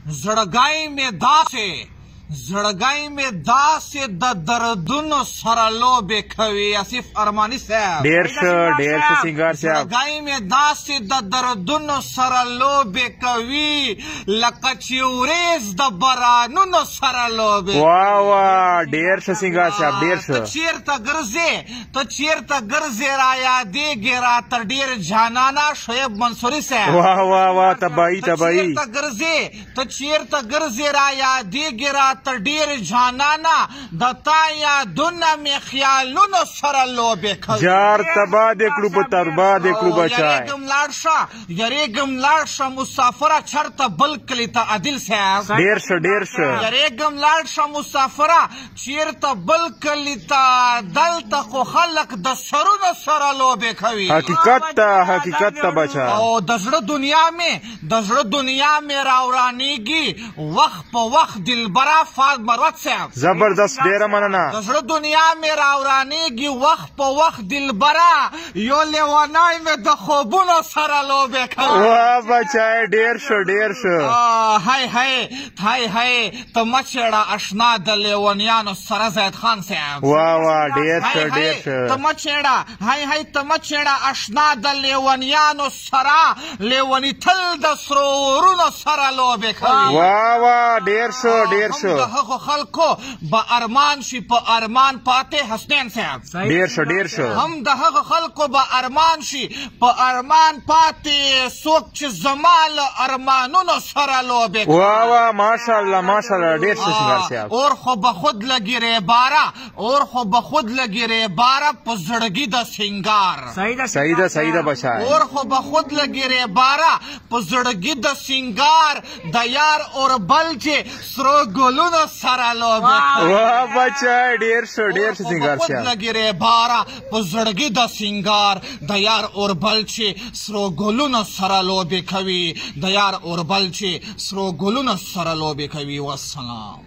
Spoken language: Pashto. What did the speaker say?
زړګی مې داسې، زړګی مې داسې د دردونو سره لوبې کوي. آصف ارماني صاحب، ډیر ښه، ډیر ښه سنگار صاحب. زړګی مې داسې د دردونو سره لوبې کوي لکه چې ورېځ د بارانونو سره لوبې. وا وا، ډیر ښه سنگار صاحب، ډیر ښه. ته چیرته ګرځې، ته چیرته ګرځې، را یادېږې راته ډېر جانانه. شعیب منصوري صاحب، وا وا وا، تباهي تباهي. ته ګرځې، ته چیرته ګرځې، را یادېږې راته ډېر جانانه، د تا یادونه مې خیالونو سره لوبې کوي. جار تبا دې کړو، په تربا دې کړو بچای. یریږم لاړ شه، یریږم لاړ شه مسافره چرته بل کلي ته. عادل صاحب، ډیر ښه، ډیر ښه. یریږم لاړ شه مسافره چیرته بل کلي ته، دلته خو خلک د سرونو سره لوبې کوي. حقیقت ته، حقیقت ته بچا. او د زړه دنیا مې، د زړه دنیا مې راورانیږي وخت په وخت دلبره. فاز مروت صاحب، زبردست، ډیره مننه. د زړه دنیا مې راورانیږي وخت په وخت دلبره، یو لیونی مې د خوبونو سره لوبې کوي. وا بچای، ډیر ښه، ډیر ښه. های های های های، ته مه چېړه اشنا د لیونیانو سره. زاید خان صاحب، وا وا، ډیر ښه، ډیر ښه. ته مه چېړه، های های، ته مه چېړه اشنا د لیونیانو سره، لیوني تل د سرو ورونو سره لوبې کوي. وا وا، ډیر ښه، ډیر ښه. د هغو خلکو به ارمان شي په ارمان پاتې. حسنین صاحب، ډیر ښه، ډیر ښه. هم د هغو خلکو به ارمان شي په ارمان پاتې، څوک چې زما له ارمانونو سره لوبې کوي. وا وا، ماشاءالله ماشاءالله، ډیر ښه سنگار صاحب. اور خو به خود لګي ریباره، اور خو به خود لګي ریباره په زړګي د سنگار. صحیح ده، صحیح ده بچای. اور خو به خود لګي ریباره په زړګي د سنگار، د یار اور بل چې سرو ګلونو سره لوبې کوي. وا بچای، ډیر ښه، ډیر ښه سنگار خود صاحب. لګي ریباره په زړګي د سنگار، د یار اور بل چې سرو ګلونو سره لوبې کوي، د یار اور بل چې سرو ګلونو سره لوبې کوي. والسلام.